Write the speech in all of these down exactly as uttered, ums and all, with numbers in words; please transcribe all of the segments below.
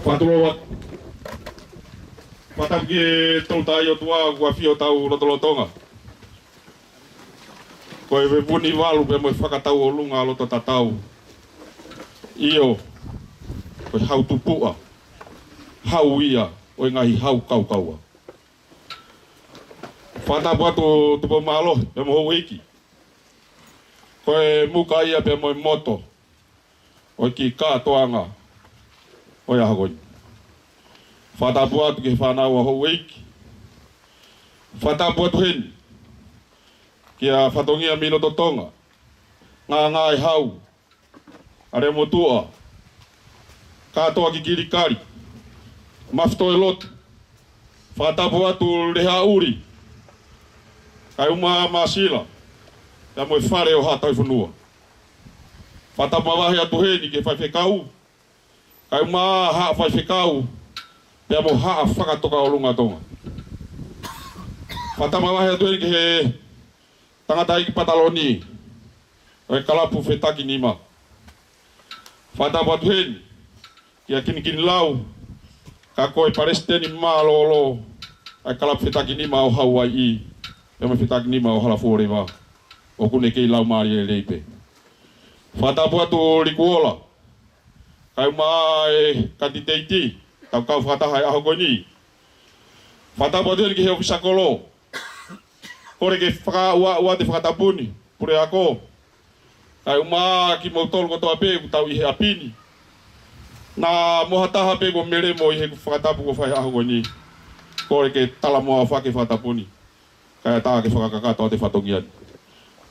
Fakatulou atu. Fakatapu ki he Tolu Tahaʻi ʻOtua ʻoku ʻafio ʻi hotau lotolotonga. Ko e Vevuni Valu pea mo e Fakatauʻolunga ʻo e Loto Tatau. ʻIo, ko e hau tupuʻa, hau ia ʻo e ngaahi hau kaukaua. Fakatapu atu Tupou Mālohi pea mo Houʻeiki. Ko e muka ia pea mo e moto ʻo e kiʻi kātoanga ʻo e ʻaho ko eni. Fakatapu atu ki he fānau ʻa Houʻeiki. Fakatapu atu heni kia Fatongia mei Loto Tonga, Ngāngāehau, ʻAleamotuʻa, kātoa ki Kilikali, Mafitoelotu. Fakatapu atu Lehaʻuli, kae ʻumaʻā Māsila, pea mo e Fale ʻo Haʻa Tauhifonua. Fakatapu mavahe atu heni ki he faifekau, kae ʻumaʻā Haʻa Faifekau, pea mo Haʻa Fakatokāʻolunga ʻo Tonga. Fakatapu mavahe atu heni ki he tangataʻeiki pataloni ʻo e Kalapu Fetakinima. Fakatapu atu heni kia Kinikinilau, ka ko e palesiteni mālōlō ʻa e Kalapu Fetakinima ʻo Hauaiʻi, pea mo e Fetakinima ʻo Halafuoleva, ʻoku ne kei laumālie lelei pē. Fakatapu atu Likuola, kae ʻumaʻā e kanititeiti ʻoku tau kau fakataha he ʻaho ko eni. Fakatapu atu heni ki he ʻōfisa kolo. Kole ke fakaaʻu atu e fakatapu ni, puleako, kae ʻumaʻā kimoutolu kotoa pē ʻoku tau ʻi he ʻapi ni. Naʻa mo ha taha pē kuo melemo ʻi heʻeku fakatapu kuo fai he ʻaho ko eni, kole ke talamoʻa hake e fakatapu ni, kae ʻatā ke fakakakato atu e fatongia ni.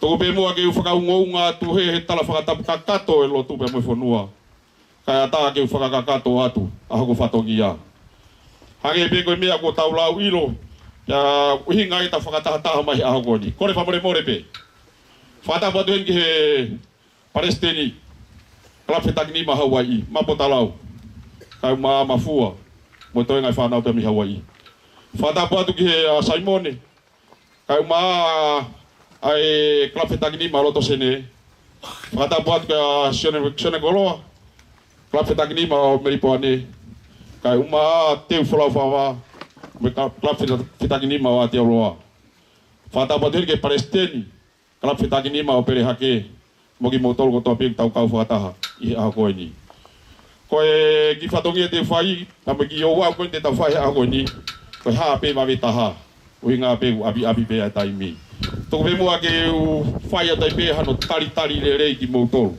Tuku pē muʻa ke u fakaungaunga atu he, he tala fakatapu kakato e lotu pea mo e fonua, kae ʻatā ke u fakakakato atu ʻa hoku fatongia. Hangē pē ko e meʻa kuo tau lau ʻilo, pea ʻuhinga ia ʻetau fakatahataha mai he ʻaho ko eni. Kole fakamolemole pē. Fakatapu atu heni ki he palesiteni Kalapu Fetakinima Hauaiʻi, Mapo Talau, kae ʻumaʻā Mafua, mo e toenga e fānau pea mei Hauaiʻi. Fakatapu atu ki he, ʻa, Saimone, kae ʻumaʻā ʻa e Kalapu Fetakinima ʻo Loto Sene. Fakatapu atu kia Sione, Sione Koloa, Kalapu Fetakinima ʻo Melipoane, kae ʻumaʻā Teu Folaufava, mo e Kalapu Feta-, Fetakinima ʻo Aotearoa. Fakatapu atu heni ki he palesiteni Kalapu Fetakinima ʻo Pelehake, mo kimoutolu kotoa pē ʻoku tau kau fakataha ʻi he ʻaho ko eni. Ko e kiʻi fatongia te u fai, pea mo e kiʻi ouau ko eni te tau fai he ʻaho ko eni, ko e hā pē vave taha, ʻuhinga pē ʻoku ʻapiʻapi pē ʻa e taimi. Tuku pē muʻa ke u fai atu ai pē hano talitali lelei kimoutolu.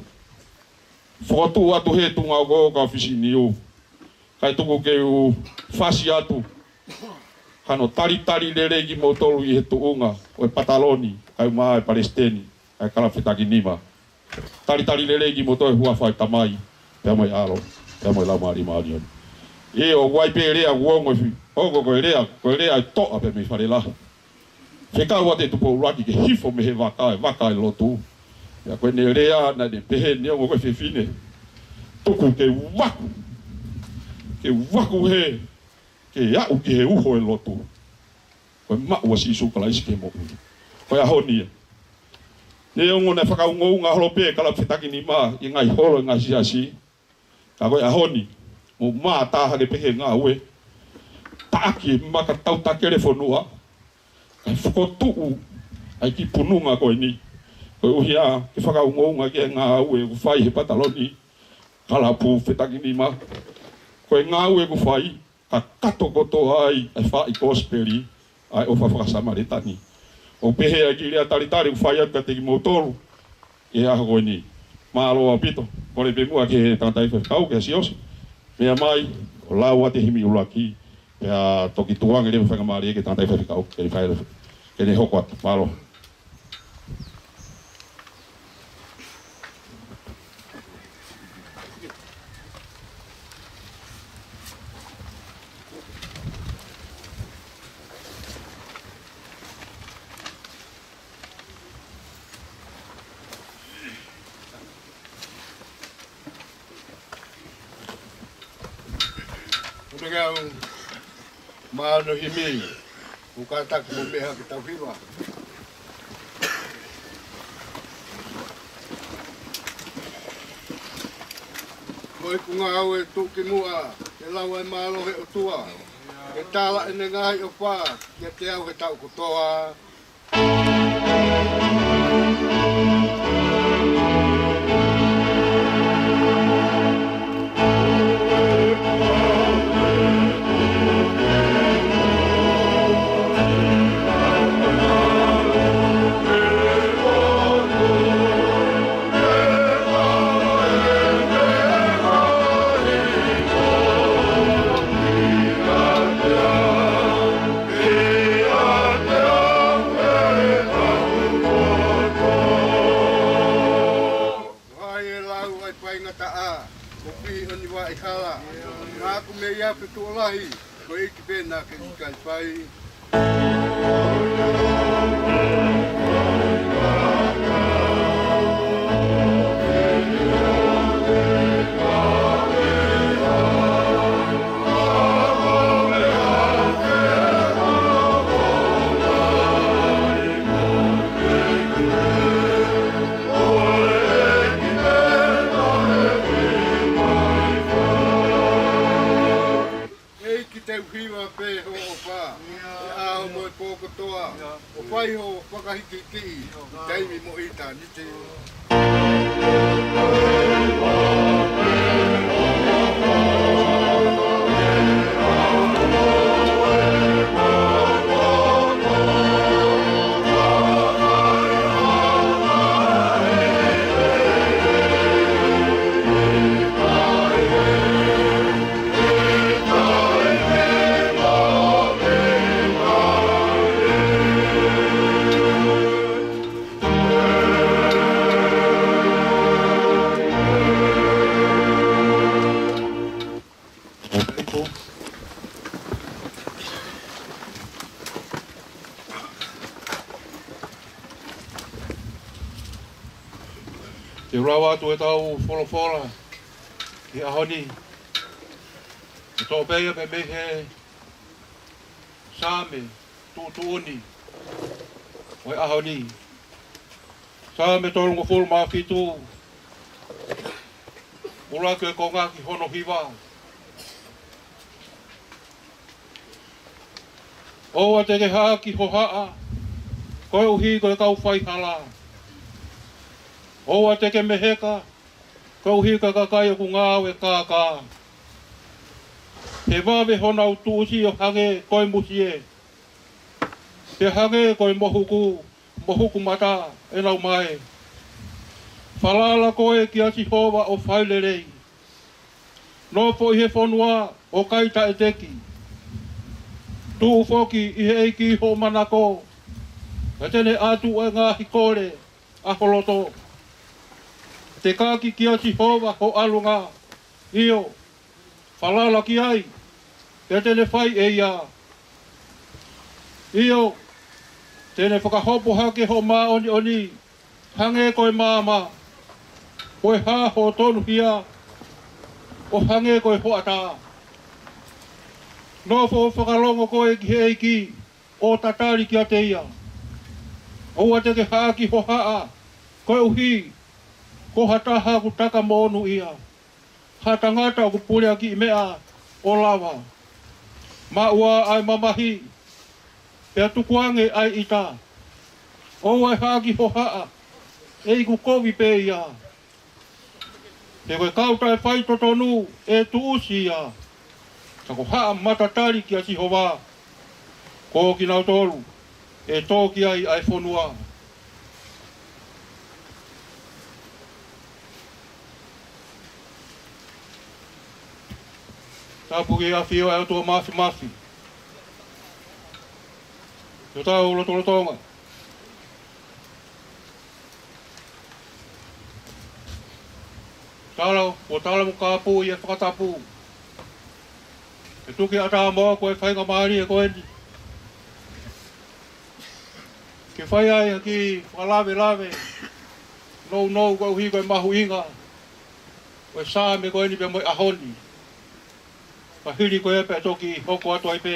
Fokotuʻu atu he tuʻunga ʻoku ou ka fisi niu. Kae tuku ke u fasi atu hano talitali lelei kimoutolu ʻi he tuʻunga ʻo e pataloni, kae ʻumaʻā e palesiteni ʻa e Kalapu Fetakinima. Talitali lelei kimoutolu ʻi he huafa ʻo e Tamai, pea mo e ʻAlo, pea mo e Laumālie Māʻoniʻoni. ʻIo, ʻoku ʻi ai pē lea ʻoku ongo fi-, ongo ko e lea, ko e lea ʻa e toʻa pē mei Falelahi. Fekau atu e Tupou ʻUluaki ke hifo mei he vaka, e vaka ʻo e lotu. Pea ko ʻene lea naʻa ne pehē, neongo ko e fefine, tuku ke u vaku, ke u vaku hē, ke aʻu ki he uho ʻo e lotu. Ko e maʻu ʻa Sīsū Kalaisi ki he moʻui. Ko e ʻaho ni ia. Neongo naʻe fakaungaunga holo pē e Kalapu Fetakinima ʻi he ngaahi holo ʻo e ngaahi siasi, ka ko e ʻaho ni, mou mātā hake pē he ngāue, taʻaki e maka tautakele fonua, kae fokotuʻu ʻa e kiʻi pununga ko eni, koeʻuhi ke fakaungaunga ki he ngāue ʻoku fai he pataloni, Kalapu Fetakinima. Ko e ngāue ʻoku fai, kakato kotoa ai e fai kosipeli ʻa e ʻofa faka-Samēlia ni. ʻOku pehē ʻa e kiʻi lea talitali ʻoku fai atu kiate kimoutolu ʻi he ʻaho ko eni. Mālō ʻaupito. Kole pē muʻa ki he tangataʻeiki faifekau, kia Siaosi, meʻa mai ʻo lau atu e himi ʻuluaki, pea toki tuku ange leva e faingamālie ki he tangataʻeiki faifekau ke ne fai, ke ne hoko atu. Mālō. Au, mano himi, ʻoku kātaki mo meʻa ke tau hiva. Ko e kunga au e tuki muʻa, ke lau ai mālō he ʻOtua, ke tala ʻene ngaahi ʻofa kiate au he taʻu kotoa. Ko hai ʻe lau ai paingataʻa, ko pihi ʻo ni vaʻi hala. Naʻa ku mei a pe tuʻo lahi, ko e ʻEiki pē naʻa ke ʻikai fai. ʻEiki, te u hiva pē hoʻo ʻofa, he ʻaho mo e pō kotoa, ʻo fai hoʻo fakahīkihikiʻi, ʻi taimi mo ʻitāniti. Te u lau atu ʻetau folofola ki he ʻaho ni. ʻE toʻo pē ia pē mei he Saame tuʻutuʻuni ʻo e ʻaho ni. Saame tolungofulu mā fitu, ʻuluaki ʻo e konga ki hono hiva. ʻOua te ke haʻaki hohaʻa, koeʻuhi ko e kau faihala. ʻOua te ke meheka, koeʻuhi ko e kakai ʻoku ngāue kākā. He vave honau tuʻusi ʻo hangē ko e musie, pea hangē ko e mohuku, mohuku mata ʻenau mae. Falala koe kia Sihova ʻo fai lelei. Nofo ʻi he fonua ʻo kai taʻeteki. Tuʻu foki ʻi he ʻEiki hoʻo manako, pea te ne ʻatu ʻa e ngaahi kole ʻa ho loto. Tekaki kia Sihova ho ʻalunga, ʻio, falala ki ai, pea te ne fai ʻe ia. ʻIo, te ne fakahopo hake hoʻo māʻoniʻoni hangē ko e maama, ko e hā hoʻo tonuhia ʻo hangē ko e hoʻatā. Nofo fakalongo koe ki he ʻEiki, ʻo tatali kiate ia. ʻOua te ke haʻaki hohaʻa, koeʻuhi ko ha taha ʻoku taka monū ia, ha tangata ʻoku puleakiʻi meʻa ʻo lava. Maʻu ā ʻa e mamahi, pea tukuange ʻa e ʻita. ʻOua ʻe haʻaki hohaʻa, ʻe iku kovi pē ia. He ko e kau taʻefaitotonu ʻe tuʻusi ia. Ka ko haʻa matatali kia Sihova, ko kinautolu ʻe tō ki ai ʻa e fonua. Tapu ki he ʻafio ʻa e ʻOtua Māfimafi. Ko hotau lotolotonga. Tala, kuo tala mo kāpui ʻa e fakatapu. Ke tuki ʻatā moʻoku ʻa e faingamālie ko eni ke fai ai ha kiʻi fakalavelave nounou koeʻuhi ko e mahuʻinga ʻo e Saame ko eni pea mo e ʻaho ni. Ka hili ko ia pea toki hoko atu ai pē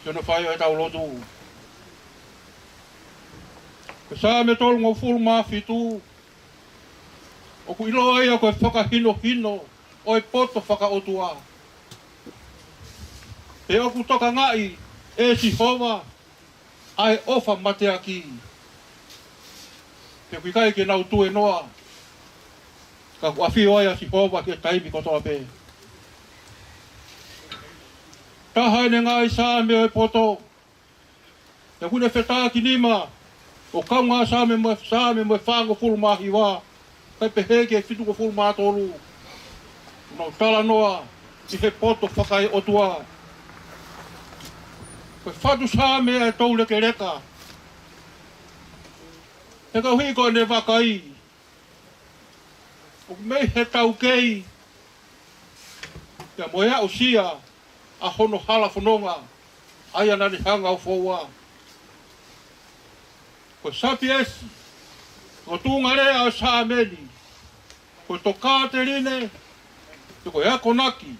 ki hono fai ʻo ʻetau lotu. Ko e Saame tolungofulu mā fitu, ʻoku ʻiloa ia ko e fakahinohino ʻo e poto fakaʻotua. He ʻoku tokangaʻi ʻe Sihova ʻa e ʻofa mateaki. He ʻoku ʻikai ke nau tuēnoa, ka ʻoku ʻafio ai ʻa Sihova he taimi kotoa pē. Taha ʻene ngaahi saame ʻo e poto, ʻoku ne fetakinima ʻo kaungā saame mo e, saame mo e fāngofulu mā hiva, kae pehē ki he fitungofulu mā tolu. Nau talanoa ʻi he poto fakaʻotua. Ko e fatu saame ʻa e toulekeleka. He koeʻuhi ko ʻene vakai ʻoku mei he taukei ia mo e aʻusia ʻa hono hala fononga, ʻa ia naʻa ne hanga ʻo foua. Ko e sapiesi, ko e tuʻunga lea ʻo e saame ni, ko e tokāteline, pe ko e akonaki,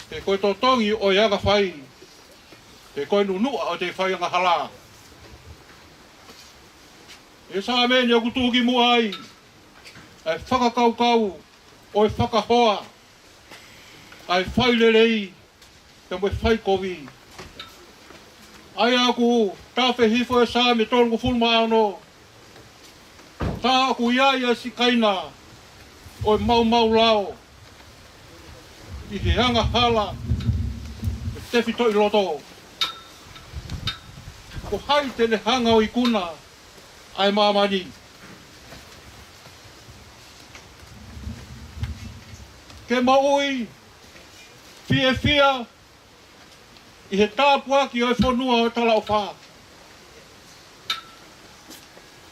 pe ko e totongi ʻo e anga fai, pe ko e nunuʻa ʻo e fai angahala. ʻI he saame ni ʻoku tuʻu ki muʻa ai ʻa e fakakaukau ʻo e fakahoa, ʻa e fai lelei, pea mo e fai kovi. ʻA ia ʻoku tafe hifo ʻe he Saame tolungofulu mā ono, tā ʻoku ʻi ai ʻa e sikaina ʻo e maumau lao ʻi he angahala, ʻe tefitoʻi loto. Ko hai te ne hanga ʻo ikuna ʻa e māmani? Ke moʻui fiefia ʻi he tāpuaki ʻo e fonua ʻo e talaʻofa.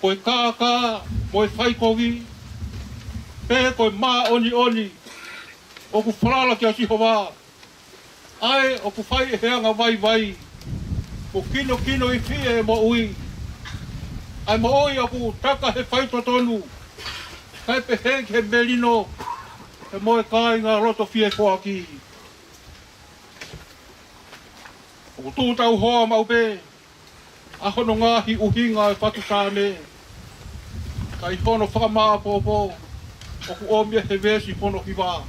Ko e kākā mo e fai kovi, pe ko e māʻoniʻoni, ʻoku falala kia Sihova. ʻA ē ʻoku fai ʻe he anga vaivai mo kinokinoʻi ʻi he moʻui. ʻA e moʻui ʻoku taka he faitotonu, kae pehē ki he melino, pea mo e kāinga loto fie foaki. ʻOku tuʻu tauhoa maʻu pē ʻa hono ngaahi ʻuhinga ʻa e fatu saame, ka ʻi hono fakamāʻopoʻopo ʻoku ʻomi ʻe he veesi hono hiva.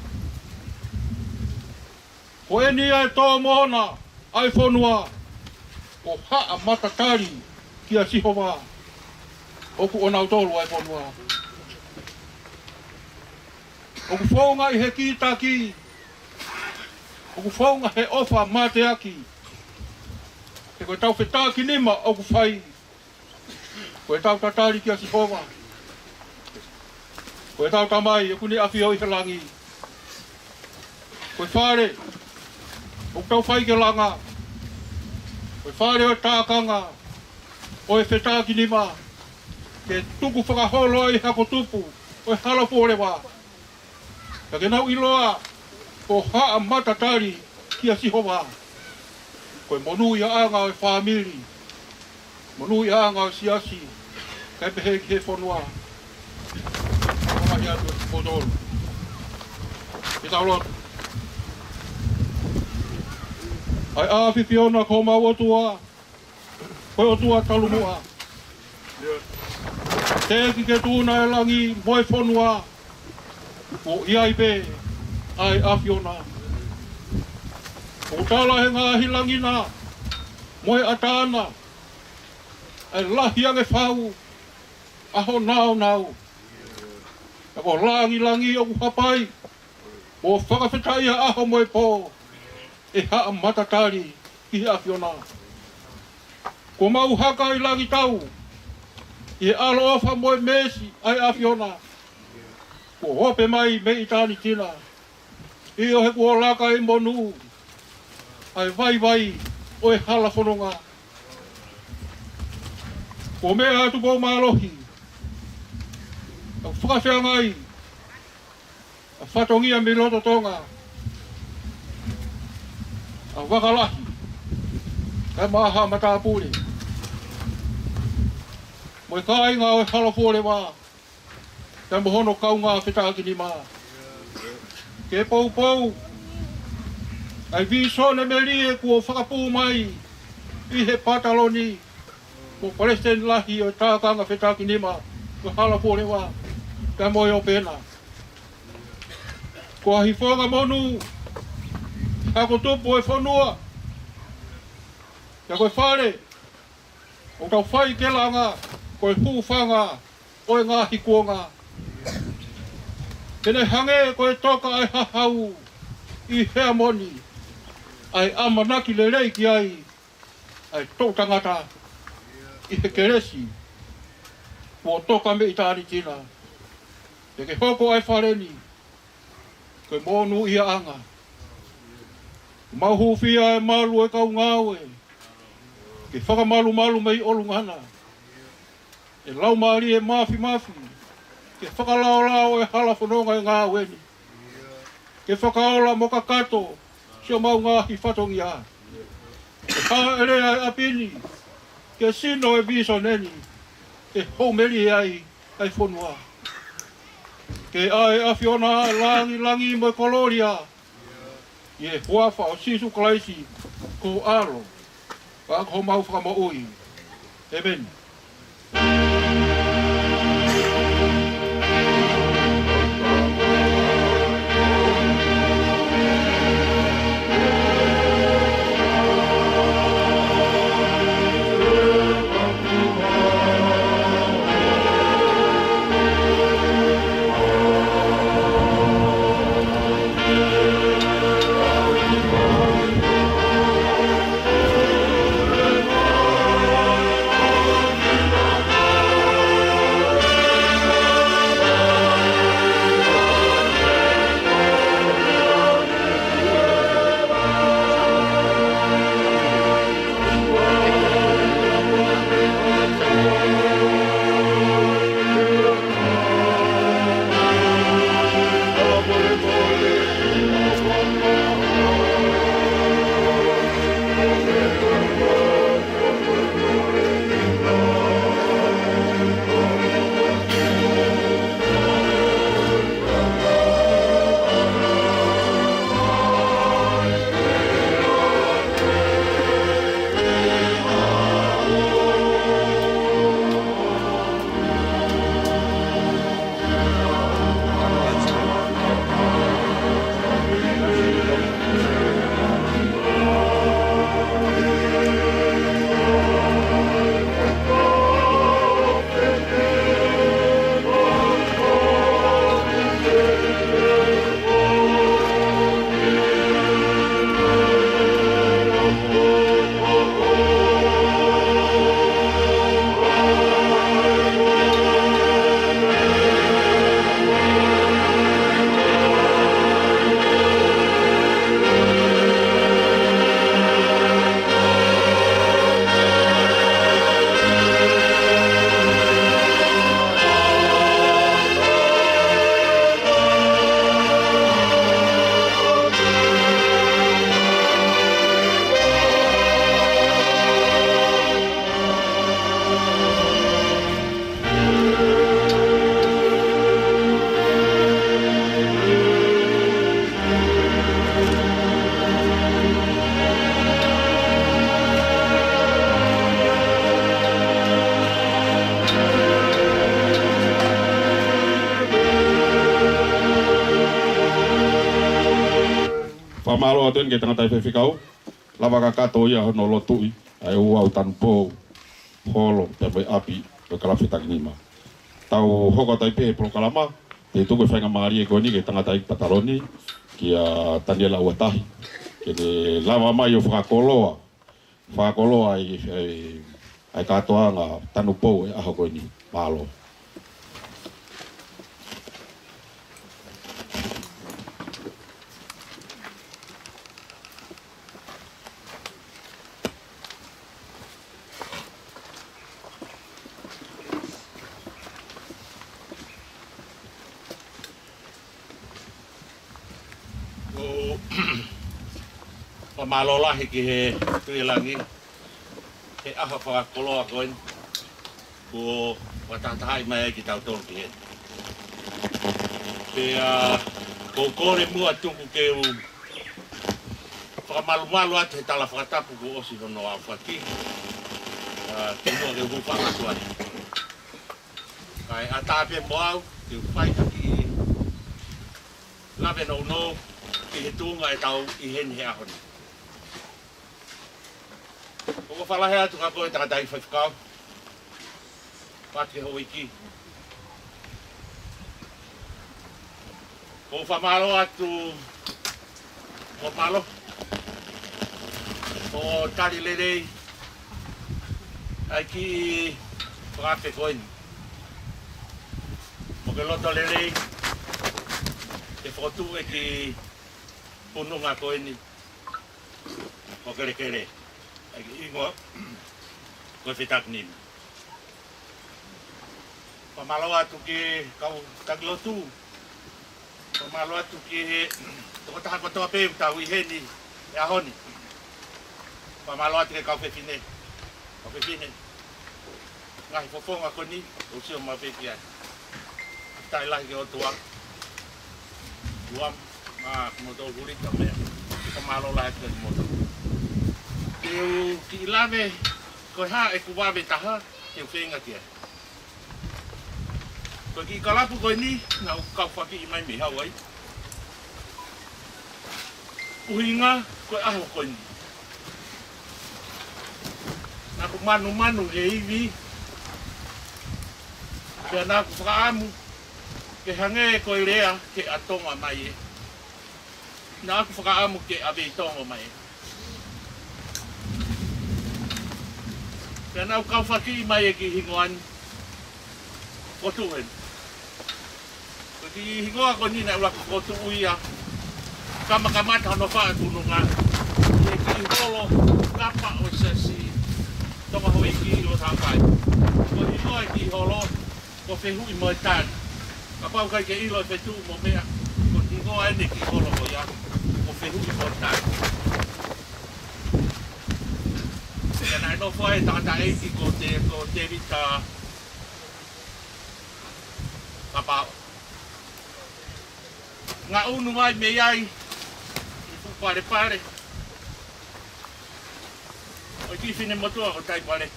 Ko eni ʻa e tō mo ona ʻa e fonua, ko haʻa matatali kia Sihova, ʻoku ʻonautolu ʻa e fonua. ʻOku founga ʻi he kītaki, ʻoku founga he ʻofa mateaki. He ko ʻetau fetakinima ʻoku fai, ko ʻetau tatali kia Sihova. Ko ʻetau Tamai ʻoku ne ʻafio ʻi he langi. Ko e fale ʻoku tau fai ke langa, ko e fale ʻo e tākanga ʻo e fetakinima, ke tuku fakaholo ai ha ko tupu ʻo e hala fuoleva. Ka ke nau ʻiloa ko haʻa matatali kia Sihova, ko e monūʻiaʻanga ʻo e fāmili, monūʻiaʻanga ʻo e siasi, kae pehē ki he fonua. Mamahi atu ʻa kimoutolu. Ke tau lotu. ʻAi ʻAfiona ko homau ʻOtua, ko e ʻOtua talu muʻa. Teʻeki ke tuʻuna ʻa e langi mo e fonua, kuo ʻi ai pē ʻa e ʻAfiona. ʻOku tala ʻe he ngaahi langi na mo e ʻatā na ʻa e lahi ange fau ʻa ho nāunau. Ka ko e langilangi ʻoku hapai, mo fakafetaʻia ʻaho mo e pō ʻe haʻa matatali ki he ʻAfiona. Kuo mau haka ʻi langi tau ʻi he ʻaloʻofa mo e meesi ʻa e ʻAfiona, kuo ope mai mei ʻitāniti na. ʻIo, he kuo laka ʻi monū ʻa e vaivai ʻo e hala fononga. Kuo meʻa atu pō mālohi ʻa e fakafeangai ʻa e fatongia mei loto Tonga, ʻa Vakalahi, kae ʻumaʻā haʻa matāpule, mo e kāinga ʻo e hala fuoleva, pea mo hono kaungā fetakinima. Ke poupou ʻa e vīsone melie kuo fakapū mai ʻi he pataloni, mo e palesiteni lahi ʻo e tākanga fetakinima, ko Hala Fuoleva, kae mo e ʻōpena. Ko e hifo ʻa e monū, hako tupu ʻo e fonua, ʻa ia ko e fale, ʻoku tau fai ke langa, ko e hūfanga ʻo e ngaahi kuonga. Ke ne hangē ko e toka ʻa e hahau ʻi Heamoni, ʻa e ʻamanaki lelei ki ai ʻa e toʻu tangata ʻi he kelesi kuo toka mei ʻitāniti na. Pea ke hoko ʻa e fale ni ko e monūʻiaʻanga. Mau hūfia e malu ʻo e kau ngāue ke fakamalumalu mei ʻolunga na. ʻE Laumālie Māfimafi, ke fakalaolao e hala fononga e ngāue ni, ke fakaola mo kakato siʻomau ngaahi fatongia. Ke hāʻele ʻa e ʻapi ni, ke sino e vīsone ni, ke houmelie ai ʻa e fonua. Ke ʻai ʻa e ʻAfiona ʻa e langilangi mo e kolōlia, ʻi he huafa ʻo Sīsū Kalaisi ko ho ʻAlo, pea ko homau Fakamoʻui. ʻĒmeni. Fakamālō atu eni ki he tangataʻi faifekau, lava kakato ia hono lotuʻi ʻa e ouau tanupou, holo pea mo e ʻapi ʻo e kalafi taki nima. Tau hoko atu ai pē he polokalama, te u tuku e faingamālie ko eni ki he tangataʻi pataloni, kia Taniela Uatahi, ke ne lava mai ʻo fakakoloa, fakakoloa ʻa e, ʻa e, ʻa e kātoanga tanupou e ʻaho ko eni. Mālō. ʻOku fakamālō lahi ki he Tuʻi ʻi langi, he ʻaho fakakoloa ko eni, kuo fakatahatahaʻi mai ai kitautolu ki heni. Pea, ʻoku ou kole muʻa tuku ke u Fakamalumalu atu he tala fakatapu kuo ʻosi hono aofaki. ʻA, ke muʻa ke u hūfanga atu ai. Kae ʻatā pē mo au ke u fai ha kiʻi lave nounou ki he tuʻunga ʻetau ʻi heni he ʻaho ni. ʻOku ou fakalahi atu kia koe tangataʻeiki faifekau, pea ki he houʻeiki. ʻOku ou fakamālō atu, fakamālō hoʻo tali lelei ʻa e kiʻi fakaafe ko eni. Mo ke loto lelei ke fokotuʻu e kiʻi pununga ko eni. Ko kelekele. ʻA e kiʻi hingoa ko e Fetakinima. Fakamālō atu ki he kau taki lotu. Fakamālō atu ki he tokotaha kotoa pē ʻoku tau ʻi heni he ʻaho ni. Fakamālō atu ki he kau fefine. Kau fefine. Ngaahi fofonga ko eni, ʻoku sio maʻu pē ki ai. ʻOku talitali lahi ki he ʻOtua. Tuam, ʻa, mo tau huli ta mea. Fakamālō lahi atu ki he motu. Te u kiʻi lave, ko e hā ʻeku vave taha, te u feinga ki ai. Ko e kiʻi kalapu ko eni, naʻa ku kau fakiʻi mai mei Hauaiʻi. ʻUhinga, ko e ʻaho ko eni. Naʻa ku manumanu he ivi, pea naʻa ku fakaʻamu ke hangē ko e lea ke ʻa Tonga mai ē. Naʻa ku fakaʻamu ke ʻa Veitongo mai ē. Pea naʻa ku kau fakiʻi mai e kiʻi hingoa ni. Ko Tuhen. Ko e kiʻi hingoa ko eni naʻe ʻuluaki fokotuʻu ia, kamakamata hono faʻu e pununga, ʻi he kiʻi holo kapa ʻo e Siasi Tonga Houʻeiki ʻi Loto Haʻapai. Ko e hingoa e kiʻi holo ko Fehuʻi mo e Tali. Kapau ʻikai ke ʻilo e fetuʻu mo e meʻa, ko e hingoa eni e kiʻi holo ko ia, ko Fehuʻi mo e Tali. Pea naʻe nofo ai e tangataʻeiki ko Te, ko Tēvita Kapaʻo. Ngaʻunu ai mei ai ʻi he fuʻu palepale ʻo e kiʻi finemotuʻa ko Taipale.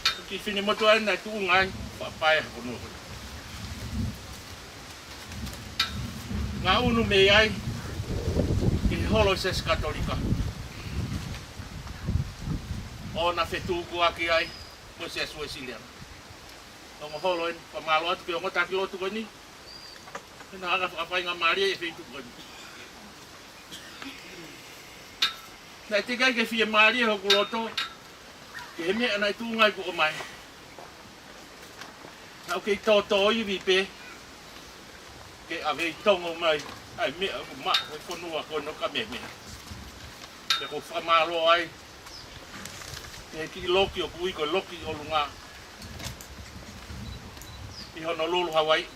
Ko e kiʻi finemotuʻa eni naʻe tuʻunga ai Faʻapae ha fonua ko ē. Ngaʻunu mei ai ki he holo ʻo e Siasi Katolika, ʻo na fetukuaki ai mo e Siasi Uēsiliana. Ongo holo eni, fakamālō atu ki he ongo taki lotu ko eni. Naʻa na fakafaingamālie e feituʻu ko eni. Naʻe teʻeki ai ke fiemālie hoku loto ki he meʻa naʻe tuʻunga ai kuo ʻomai. Naʻa ku kei tōtōivi pē ke ʻa Veitongo mai ʻa e meʻa ʻoku maʻu he fonua ko eni ʻo ka memeʻa. Pea ʻoku ou fakamālō ai ki he kiʻi loki ʻoku ui ko e Loki ʻOlunga ʻi Honolulu, Hauaiʻi.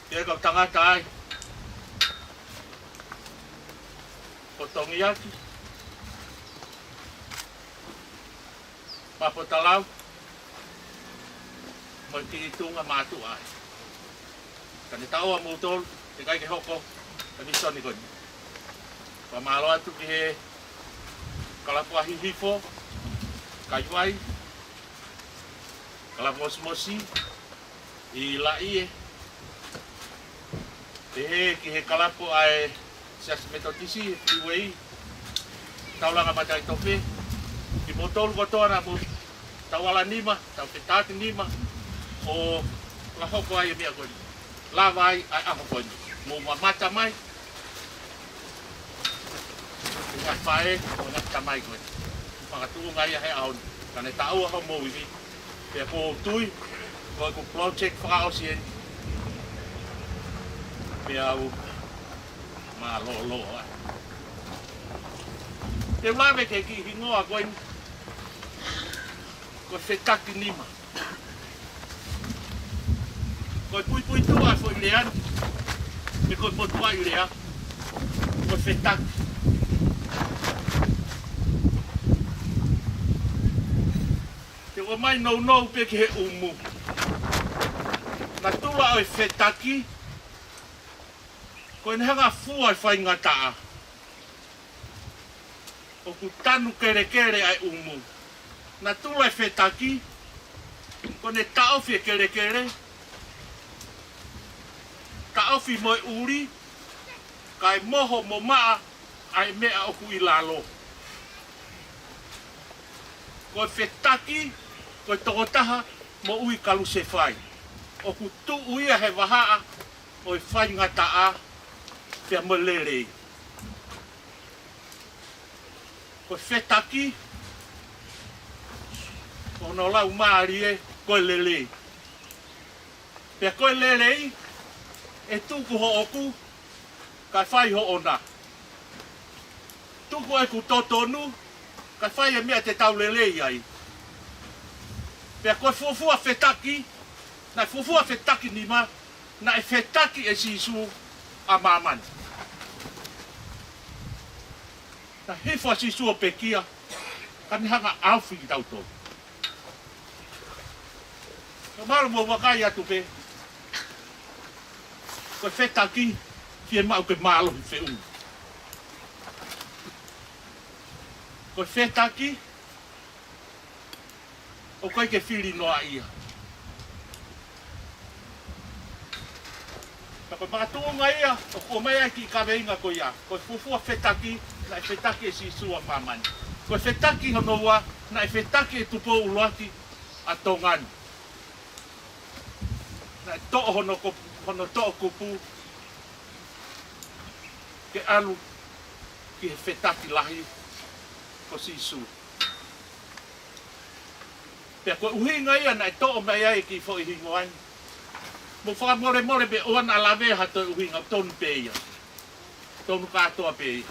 Pea kau tangata ai ko Tongiaki, Mapotalau, mo e kiʻi tuʻunga mātuʻa ai. Ka ne taʻoa moutolu, teʻeki ai ke hoko e visone ko eni. Fakamālō atu ki he kalapu ʻa Hihifo, Kaiwai, kalapu Mosimosi, ʻi Laʻie. Pehē ki he kalapu ʻa e Siasi Metotisi, Freeway, Taulanga Mataʻitofe, kimoutolu kotoa naʻa mou tauala nima, tau fetakinima, ʻo fakahoko ai e meʻa ko eni. Lava ai ʻa e ʻaho ko eni. Mou mamata mai, ʻi he ngaahi faʻē mo e ngaahi tamai ko ē. Makatuʻunga ia he ʻaho ni. Ka ne taʻoa homou ivi. Pea ʻoku ou tui, ko ʻeku project fakaʻosi eni. Pea u mālōlō ai. Te u lave ki he kiʻi hingoa ko eni. Ko e Fetakinima. Ko e puipuituʻa e foʻi lea ni, pe ko e motuʻaʻi lea, ko e fetaki. Te u ʻomai nounou pē ki he ʻumu. Natula ʻo e fetaki, Ko ʻene hanga ʻo fua e faingataʻa, ʻoku tanu kelekele ʻa e ʻumu. Natula e fetaki, ko ʻene taʻofi e kelekele, taʻofi mo e ʻuli, kae moho mo maʻa ʻa e meʻa ʻoku ʻi lalo. Ko e fetaki, ko e tokotaha moʻui kalusefai. ʻOku tuʻu ia he vahaʻa ʻo e faingataʻa pea mo e lelei. Ko e fetaki, ʻo hono laumālie ko e lelei. Pea ko e lelei, ʻe tuku hoʻoku, kae fai hoʻona. Tuku ʻeku totonu, kae fai e meʻa te tau lelei ai. Pea ko e fuofua fetaki, naʻe fuofua fetaki nima, naʻe fetaki ʻe Sīsū ʻa māmani. Naʻe hifo ʻa Sīsū ʻo pekia, ka ne hanga ʻo ʻaofi kitautolu. Ka mālō mo vakai atu pē. Ko e fetaki, fiemaʻu ke mālohi feʻunga. Ko e fetaki, ʻoku ʻikai ke fili noaʻia. Ka ko e makatuʻunga ia, ʻoku ʻomai ai e kiʻi kaveinga ko ia. Ko e fuofua fetaki, naʻe fetaki ʻe Sīsū ʻa māmani. Ko e fetaki hono ua, naʻe fetaki ʻe Tupou ʻUluaki ʻa Tonga ni. Naʻe toʻo hono ko-, hono toʻukupu ke ʻalu ki he fetaki lahi ko Sīsū. Pea ko e ʻuhinga ia naʻe toʻo mai ai e kiʻi foʻi hingoa ni. Mou fakamolemole pē ʻoua naʻa lavea ha toe ʻuhinga, tonu pē ia. Tonu kātoa pē ia.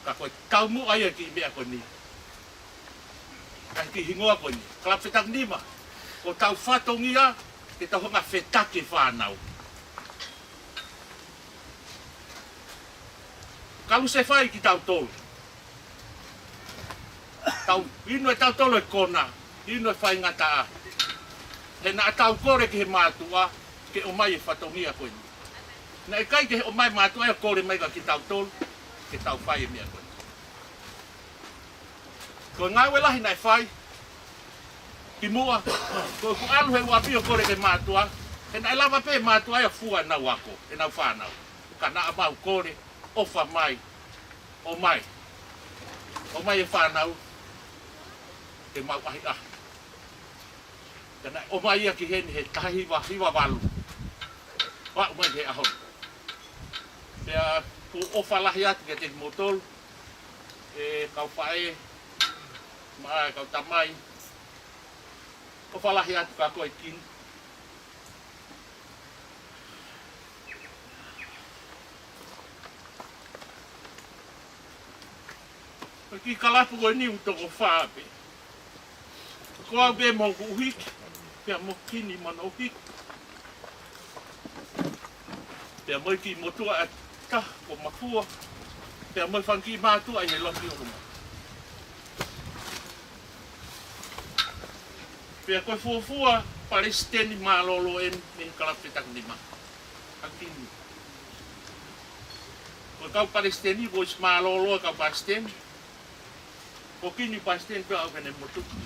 Ka ko e taumuʻa ia e kiʻi meʻa ko eni. ʻA e kiʻi hingoa ko eni. Kalapu Fetakinima. Ko hotau fatongia, ke tau hanga ʻo fetaki e fānau. Kalusefai kitautolu. Tau inu ʻe tautolu e kona, inu e faingataʻa. He naʻa tau kole ki he mātuʻa, ke ʻomai e fatongia ko eni. Naʻe ʻikai ke ʻomai e mātuʻa ia ʻo kole mai kia kitautolu, ke tau fai e meʻa ko eni. Ko e ngāue lahi naʻe fai kimuʻa, ko ʻeku ʻalu he ʻapi ʻo kole ki he mātuʻa, he naʻe lava pē e mātuʻa ia ʻo fua ʻenau ako, ʻenau fānau. Ka naʻa mau kole, ʻofa mai, ʻomai, ʻomai e fānau, ke mau ʻahiʻahi. Ka naʻe ʻomai ia ki heni he taha hiva hiva valu. Pea ʻomai he ʻaho ni. Pea ʻoku ou ʻofa lahi atu kiate kimoutolu, e kau faʻē, mo e kau tamai. ʻOfa lahi atu kia koe Kini. Ko e kiʻi kalapu ko eni ʻoku toko fā pē. Ko au pē mo hoku ʻuhiki, pea mo Kini mo hono ʻuhiki. Pea mo e kiʻi motuʻa ʻe taha ko Makua. Pea mo e fanga kiʻi mātuʻa ʻi he loki ʻo Luma. Pea ko e fuofua palesiteni mālōlō eni mei he Kalapu Fetakinima. ʻA Kini. Ko e kau palesiteni, ko e ʻosi mālōlō e kau palesiteni. Ko Kini palesiteni pea ʻoku ne motuʻa.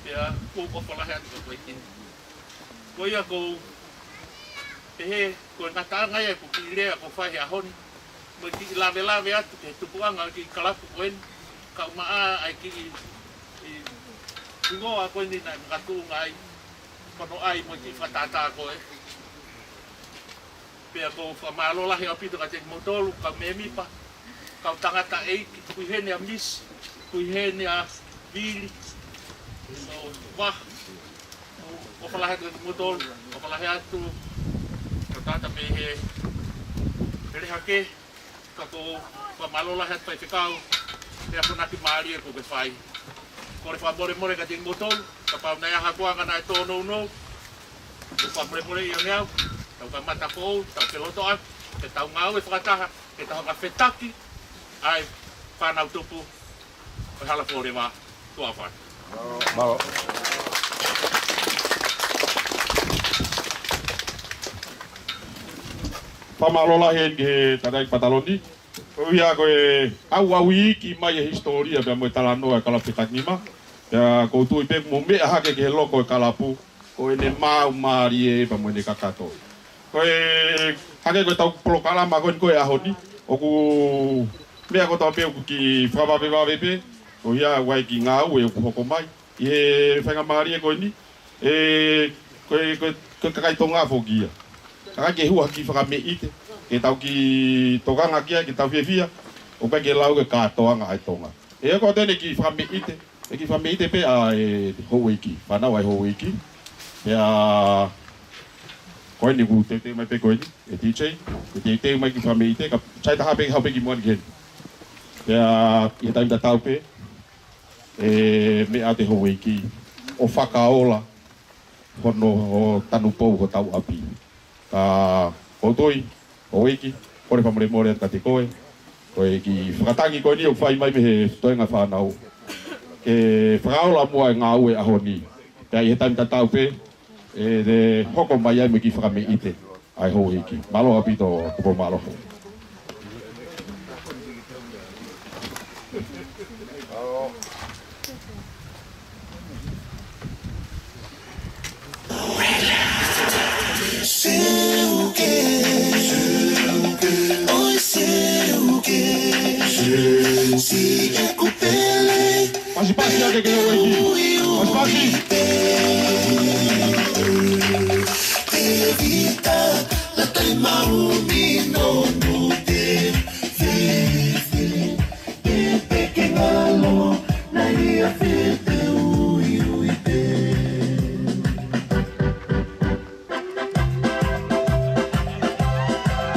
Pea ʻoku ou ʻofa lahi atu kia koe Kini. Ko ia ʻoku ou pehē, ko e ngataʻanga ia ʻeku kiʻi lea ʻoku ou fai he ʻaho ni. Mo e kiʻi lavelave atu ki he tupuʻanga ʻo e kiʻi kalapu ko eni. Kae ʻumaʻā ʻa e kiʻi, ʻi, hingoa ko eni naʻe makatuʻunga ai. Ko hono ʻai mo e kiʻi fakatātā ko ē. Pea ʻoku ou fakamālō lahi ʻaupito kiate kimoutolu, kau mēmipa, kau tangataʻeiki, ʻoku ʻi heni ʻa Misi, ʻoku ʻi heni ʻa Vili, ʻo Vaha, ʻofa lahi atu kiate kimoutolu, ʻofa lahi atu, kau tangata mei he Lehake, ka ʻoku ou fakamālō lahi atu Faifekau, he akonaki mālie kuo ke fai. Kole fakamolemole kiate kimoutolu, kapau naʻe ʻi ai ha kuonga naʻe tōnounou, ʻoku ou fakamolemole ʻi heʻene au, tau kamata foʻou, tau felotoʻaki, ke tau ngāue fakataha, ke tau hanga ʻo fetaki ʻa e fānau tupu ʻo e Hala Fōleva. Tuʻa ʻofa atu. Mālō. Fakamālō lahi eni ki he tangataʻeiki pataloni. Ko ia ko e ʻauʻau iiki mai e hisitōlia pea mo e talanoa e kalapu Fetākinima. Pea ʻoku ou tui pē ʻoku mou meʻa hake ki he loko e kalapu, ko ʻene maau mālie pea mo ʻene kakato. Ko e hangē ko ʻetau polokalama ko eni ko e ʻaho ni, ʻoku meʻa kotoa pē ʻoku kiʻi fakavavevave pē, ko ia ʻoku ʻi ai e kiʻi ngāue ʻoku hoko mai ʻi he faingamālie ko eni, ē, ko e, ko e, ko e kakai Tonga foki ia. Ka ʻoku ʻikai ke hū ha kiʻi fakameʻite ke tau kiʻi tokanga ki ai, ke tau fiefia, ʻoku ʻikai ke lau ke kātoanga ʻa e Tonga. ʻE, ko ʻene kiʻi fakameʻite, ʻe kiʻi fakameʻite pē ʻa e houʻeiki, fānau ʻa e houʻeiki. Pea ko eni ʻoku teuteu mai pē ko eni, ʻe D J, ʻe teuteu mai kiʻi fakameʻite, ka sai taha pē ke haʻu pē ki muʻa ni ki heni. Pea ʻi he taimi tatau pē, ʻe meʻa atu e houʻeiki ʻo fakaola hono, ʻo tanupou hotau ʻapi. Ka ʻoku ou tui, houʻeiki, kole fakamolemole atu kiate koe, ko e kiʻi fakatangi ko eni ʻoku fai mai mei he toenga fānau, ke fakaola muʻa e ngāue ʻaho ni. Pea ʻi he taimi tatau pē, ʻe, ʻe hoko mai ai mo e kiʻi fakameʻite ʻa e houʻeiki. Mālō ʻaupito, Tupou, mālō. Pasipasi ake ki he houʻeiki. Pasipasi.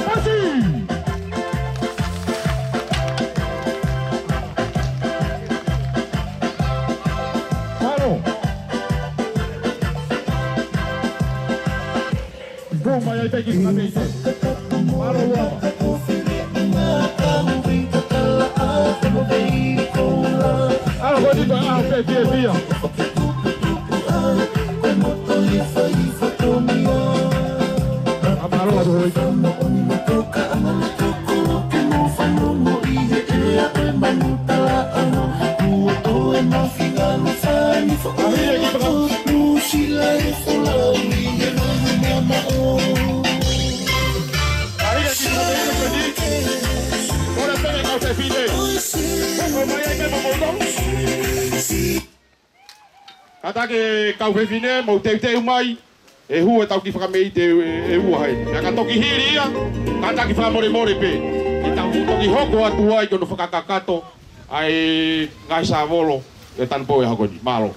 Pasi! Mālō. Ko mai ai pē kiʻi fakameʻite. Mālō ua. ʻAho ni ko e ʻaho pē fiefia. ʻA, mālō atu hoi. Kātaki kau fefine, mou teuteu mai, ʻe hū ʻetau kiʻi fakameʻite ʻe, ʻe ua heni. Pea ka toki hili ia, kātaki fakamolemole pē, ke tau toki hoko atu ai ki hono fakakakato ʻa e ngaahi sāvolo ʻe tanupou he ʻaho ko eni. Mālō.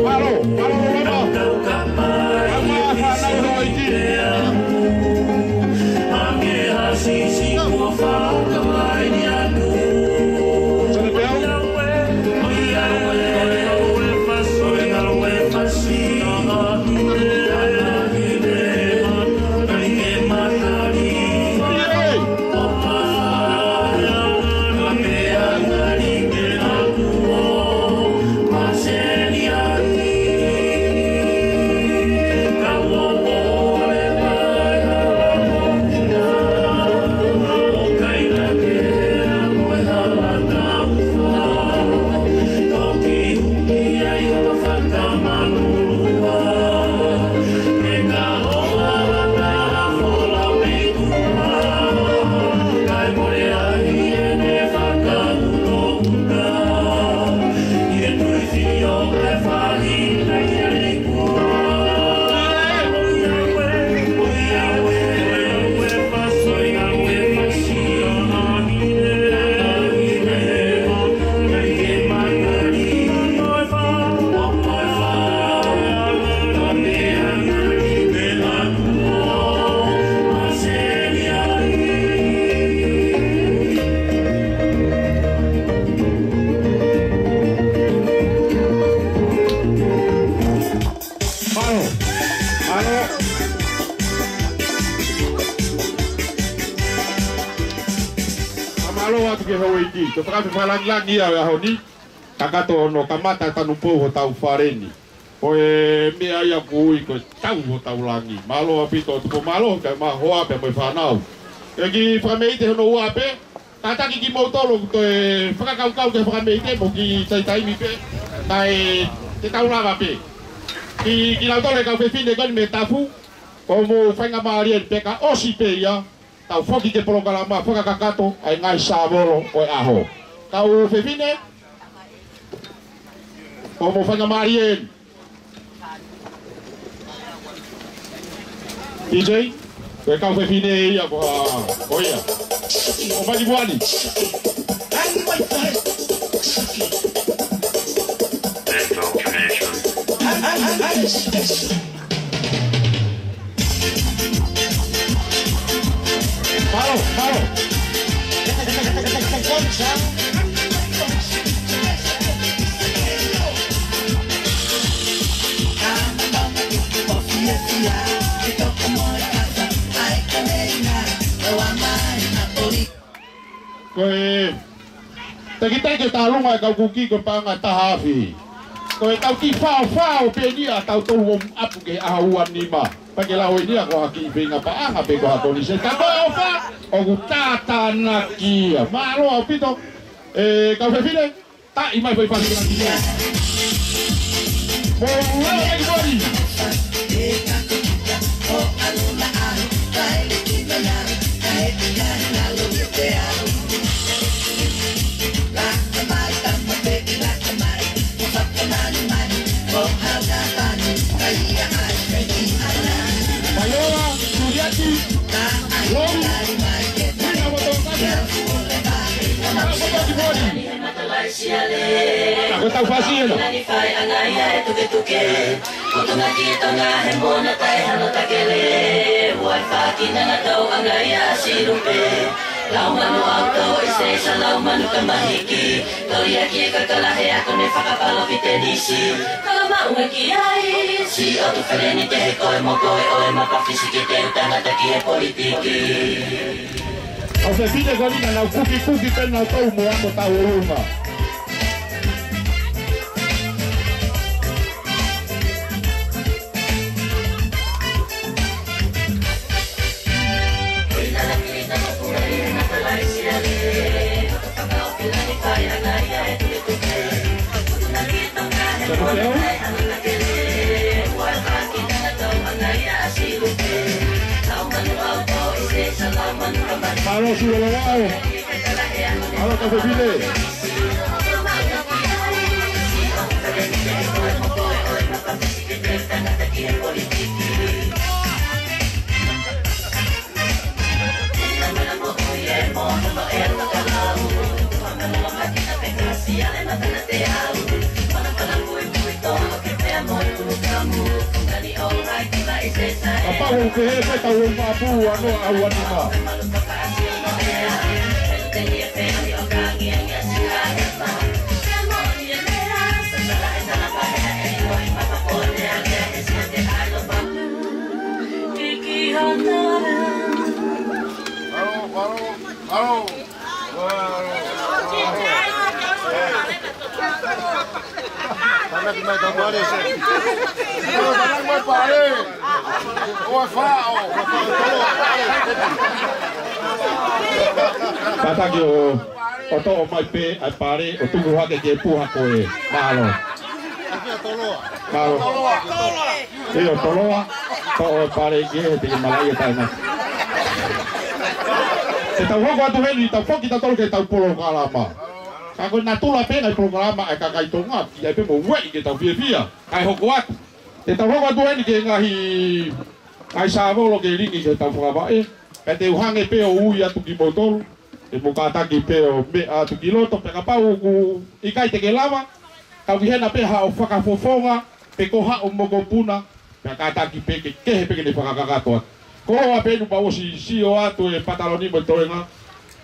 Mālō, mālō, mālō. Mālō atu ki he houʻeiki, ko e fakafeʻao fakalāngilangi ia ʻo e ʻaho ni, kakato hono kamata tanupou hotau fale ni. Ko e meʻa ia ʻoku ui ko e tau hotau langi. Mālō ʻaupito Tupou, mālō ki he hoa pea mo e fānau. Ke u kiʻi fakameʻite hono ua pē, kātaki kimoutolu ʻoku toe fakakaukau ki he fakameʻite mo e kiʻi taimi pē, kae te tau lava pē. Ki, kiate kinautolu e kau fefine ko eni mei Tafu, ʻoku mou faingamālie pē kae ʻosi pē ia, tau foki ki he polokalama fakakakato ʻa e ngaahi sāvolo ʻo e ʻaho. Kau fefine, ʻoku mou faingamālie. D J, ko e kau fefine ia ko, ʻa, ko ia. ʻOmai ki muʻa ni. Indoctrination. Mālō, mālō. Ko e tekiteki ʻo e tālunga ʻa e kau kuki ko e paʻanga ʻe taha afe. Ko e tau kiʻi faofao pē eni ʻa tautolu ʻo ʻapu ki he ʻaho ua nima. Pea ke lau eni ia ko ha kiʻi feinga paʻanga pe ko ha konise. Ka ko e ʻofa, ʻoku tātānaki ia. Mālō ʻaupito, e kau fefine, taʻi mai foʻi fasi. Mo lau mai ki muʻa ni. Paiola, Suliati, Lou, Pina mo Tokasi. Pina mo Tokasi. Ko e tau fasi ena. Nani fai ʻanga ia e tuketuke. Putunga ki Tonga he mona tai hano takele. Ua e faki nanga tau ʻanga ia silupe. Lau manu ʻauto i se sa lau manu kamahiki. Toli aki e kakala he ako ne fakapalo ki tenisi. Kala maʻu e ki ai. Si o tu feleni te he koe mo koe ʻo e mapa fisi ke te utanga taki he politiki. ʻA e fefine ko eni naʻa nau kukikuki pē nautolu mo ako tau ʻolunga. Mālō Sulalawao. Mālō kau fefine. Kapau ʻoku pehē pē tau ʻo mapu ano au anima. Halo, halo, halo. Tānaki mai tau pale, se. Tānaki mai pale. ʻO e faʻo. Kātaki ʻo, ʻo toʻo mai pē ʻa e pale ʻo tuku hake ki he puha ko ē. Mālō. Mālō. ʻIo, toloa, toʻo e pale ki he te ke malai e taina. Te tau hoko atu heni, tau foki tautolu ki heʻetau polokalama. Ka ko e natula pē ngaahi polokalama ʻa e kakai Tonga, ki ai pē mo ueʻi ke tau fiefia, kae hoko atu. Te tau hoko atu heni ki he ngaahi, ngaahi sāvolo ke lingi ke tau fakavaʻe. Kae te u hangē pē ʻo ui atu kimoutolu. ʻE mo kātaki pē ʻo meʻa atu ki loto, pea kapau ʻoku ʻikai te ke lava, tau ʻi hena pē haʻo fakafofonga, pe ko haʻo mokopuna, pea kātaki pē ke kehe pē ke ne fakakakato atu. Ko ʻoua pē nu pau ʻosi sio atu e pataloni mo e toenga,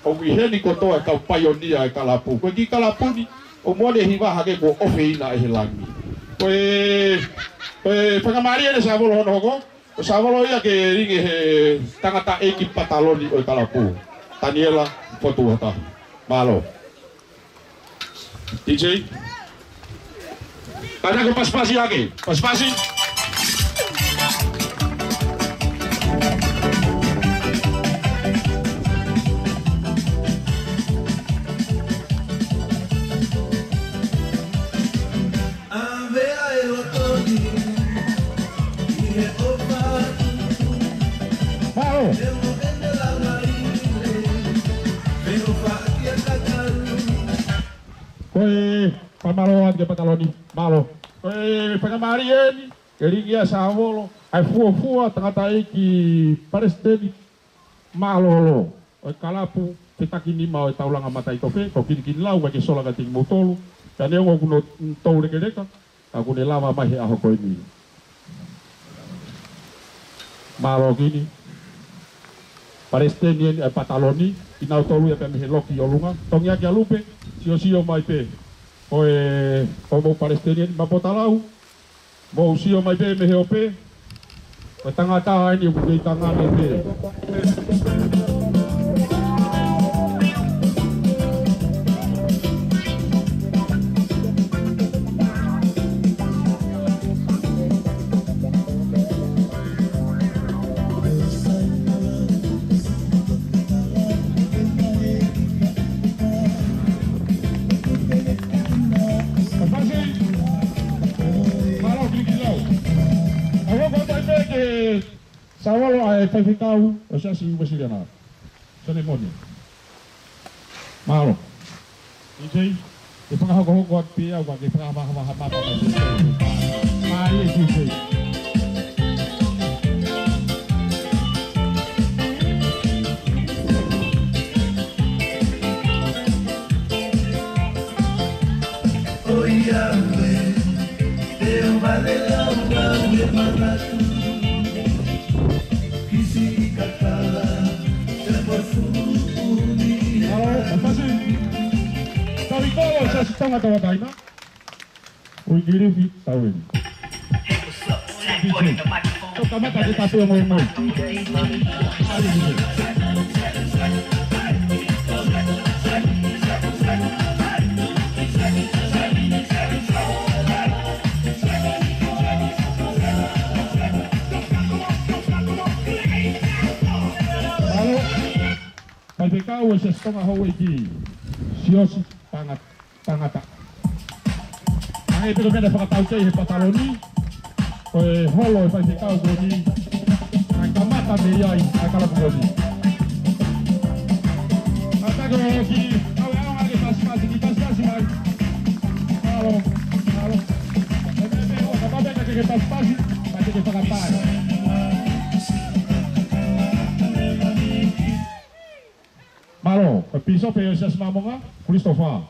ʻoku ʻi heni kotoa e kau paionia e kalapu. Ko e kiʻi kalapu ni, ʻoku mole hiva hake kuo ʻofeina ʻe he langi. Ko e, ko e fakamālie ʻene sāvolo hono hoko, Ko Savolo ia ke ringi he tangataʻeiki pataloni ʻo e kalapu. Taniela Fotu Hata. Mālō. D J. Kātaki pasipasi ake. Pasipasi. Mālō. Ko e fakamālō atu ki he pataloni. Mālō. Ko e fakamālō eni, ke ringi ʻa Savolo, ʻa e fuofua tangataʻeiki palesiteni mālōlō ʻo e kalapu fetakinima ʻo e taulanga mataʻitofe, ko Kinikinilau, ʻikai ke sola kiate kimoutolu, pea neongo ʻoku nau toulekeleka, ka ʻoku ne lava mai he ʻaho ko eni. Mālō Kini. Palesiteni eni ʻa e pataloni, kinautolu ia pea mei he loki ʻolunga. Tongi ake ʻa Lupe, siosio mai pē. Ko e, ko hoʻomou palesiteni eni, Mapotalau, mou sio mai pē mei he ope. Ko e tangata eni ʻoku kei tangane pē. Mālō Kinikinilau. ʻA ia ko e taimi ke Savolo ʻa e faifekau ʻo e Siasi Uēsiliana. Selemoni. Mālō. D J, ke fakahokohoko atu pē au ka ke fakavahaʻa mata mai. Mālō D J. Mālō, pasipasi. Tau ʻi kolo, Siasi Tonga Tauʻatāina. ʻUikilifi Taueli. Tau kamata ke tapu ongoongo. Mālō. Faifekau ʻo e Siasi Tonga Houʻeiki, Siosi Tangata. Tangata. Hangē pē ko e meʻa naʻe fakatauteu he pataloni, ko e holo e faifekau ko eni, naʻe kamata mei ai ʻa e kalapu ko eni. Kātaki ki, au e au ke pasipasi, ke pasipasi mai. Mālō, mālō. E meʻa pē ua, kapau pē ʻoku ke pasipasi, ka te ke fakapae. Mālō, ko e Pīsope ʻo e Siasi Māmonga, Christopher.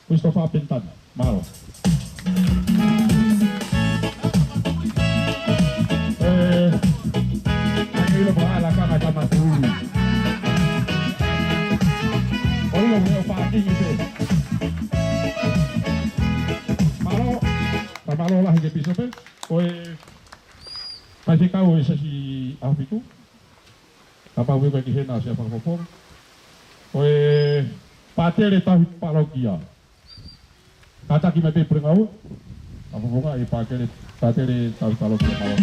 Christopher Pintani. Mālō. Eh, ʻai ʻilo pē ʻa e lakanga tama tū. ʻO ʻilo pē ʻo pākingi pē. Mālō, ka mālō lahi ki he Pīsope. Ko e faifekau ʻo e Siasi ʻAhofitu. Kapau ʻoku ʻikai ke ʻi hena ʻa e Siasi Fakafofonga. Ko e Pātele Tauhi Palokia. Kātaki mai pē Pulengāue. Fakafofonga e Pātele, Pātele Tauhi Palokia. Mālō.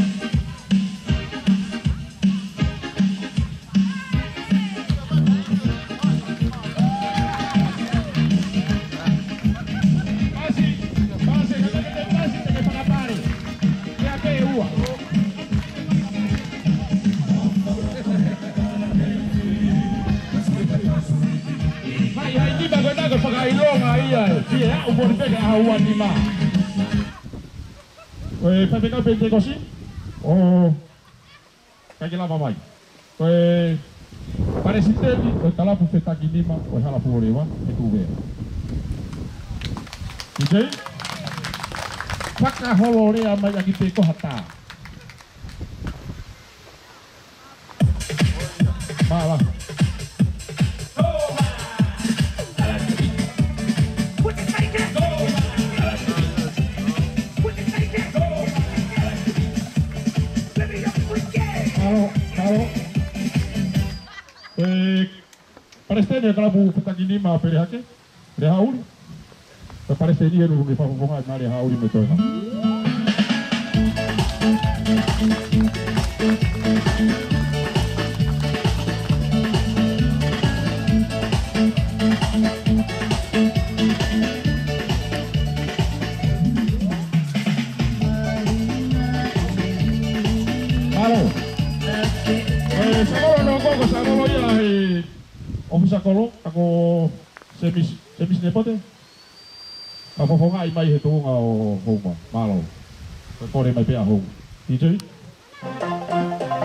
Pasi, pasi, kātaki pē pasi, te ke fakapale. Ia pē ua. Hai, hai, nima ko ena ko e fakaʻilonga ia ē. Pea ʻe aʻu moʻoni pē ki he ʻaho ua nima. Ko e faifekau Penitekosi, ʻo ʻikai ke lava mai. Ko e palesiteni ʻo e kalapu fetakinima ʻo e Hala Fuoleva, ʻe Tuvea. D J, fakahololea mai ʻaki pē ko ha tā. Mālō. Halo, halo. E, palesiteni ʻa e kalapu Fetakinima, Pele Hake, Lea Haʻuli. Ko e palesiteni ʻeni ʻoku ne fakafofongaʻi mai Lea Haʻuli mei Toenga. Mālō. E, Savolo Noko, ko Savolo ia ʻa e ʻōfisa kolo, ka ko Semisi, Semisi Nepote. Ka fofongaʻi mai he tuʻunga ʻo Houma. Mālō. Ko e kole mai pē ʻa Houma. D J.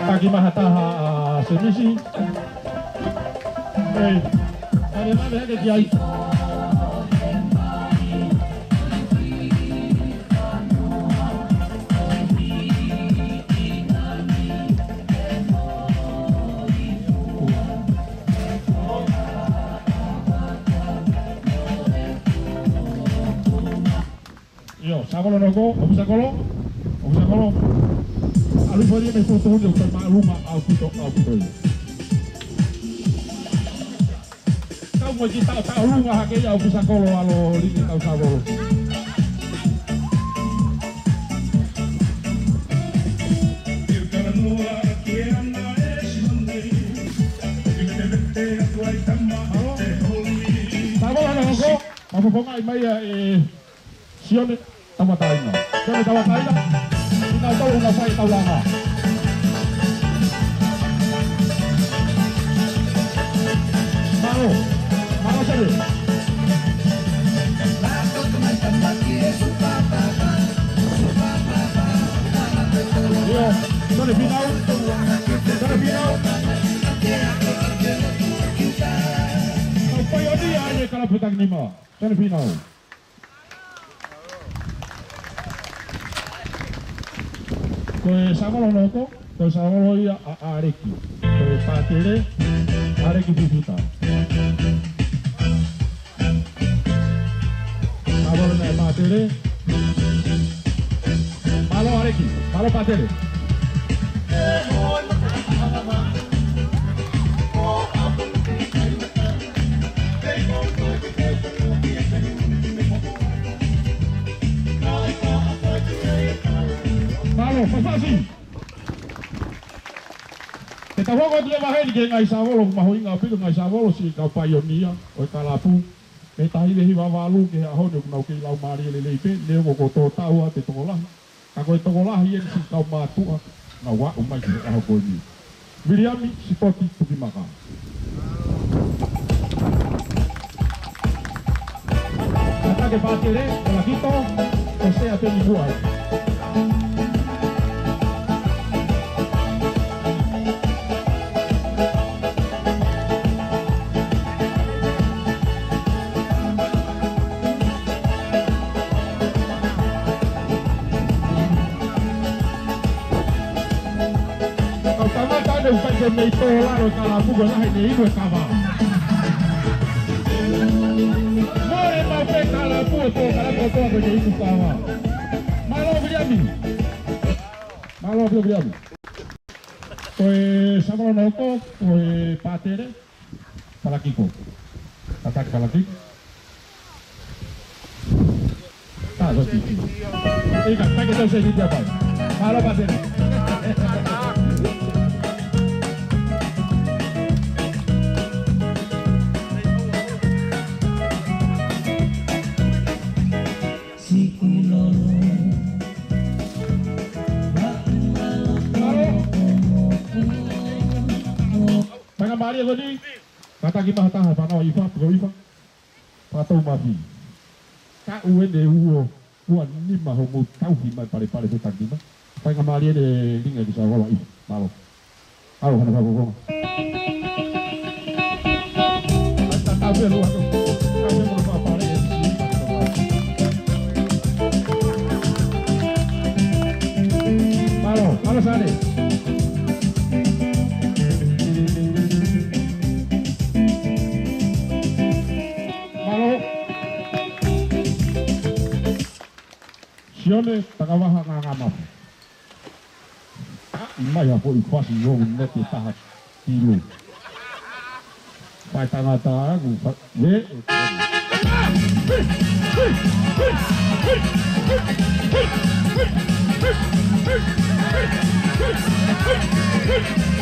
Taki mai ha taha ʻa Semisi. Ei. Mane, mane, hake ki ai. ʻIo, Savolo Noko, ʻōfisa kolo, ʻōfisa kolo. ʻAlu hifo ia mei he fotu ni ʻoku māʻolunga ʻaupito, ʻaupito ia. Kau mo e kiʻi taʻotaʻolunga hake ia ʻōfisa kolo ʻalu ʻo liʻaki ʻetau Savolo. Savolo Noko, ka fofongaʻi mai ia ʻe Sione Tauataina. Sione Tauataina. Kinautolu ʻoku nau fai e taulanga. Mālō. Mālō Sione. ʻIo. Sione Finau. Sione Finau. Kau paionia ʻa e kalapu Fetakinima. Sione Finau. Ko e Savolo Noko, ko e Savolo ia ʻa ʻAleki. Ko e pātele, ʻAleki Pipita. Savolo naʻe pātele. Mālō ʻAleki, mālō pātele. Mālō, Fafasi. Ke tau hoko atu leva heni ki he ngaahi Savolo, mahuʻinga ʻaupito ngaahi Savolo, siʻi kau paionia ʻo e kalapu. Mei he taha hiva hiva valu ki he ʻaho ni ʻoku nau kei laumālie lelei pē, neongo ko e tō tau ʻa e tokolahi. Ka ko e tokolahi ʻeni siʻi kau mātuʻa, naʻa nau aʻu mai ki he ʻaho ko eni. Viliami Sipoti Tukimaka. Kātaki e pātele, Kalakito, ko Sea Teni Kuai. Kau tangata ʻoku ʻikai ke mei tō lalo e kalapu ko e lahi ʻene inu e kava. Mole mau pē kalapu e pō kalapu kotoa ko ʻene inu kava. Mālō Viliami. Mālō Viliami. Ko e Savolo Noko, ko e pātele. Palakiko. Kātaki Palakiko. Tā, ko e tiki. ʻIkai, ʻikai ke tau sēniti ia pē. Mālō pātele. Mālō. Faingamālie ko eni. Kātaki mai ha taha, fānau ʻIfa, piko ʻIfa. Fakatau mafi. Taʻu ʻeni ʻe ua, ua nima hoʻomou tauhi mai Palepale Fetakinima. Faingamālie ʻeni e lilingi ki Savolo ʻIfa. Mālō. ʻAlu hano fakafofonga. Ai, tatau pē lua tō. Tatau pē mo e fakapale e si. Mālō, mālō Sane. Mālō. Sione Takavaha Ngangamapu. ʻI mai ha foʻi fasi ʻo ne te taha tilu. Fai tangata aku, fa-, ve, e,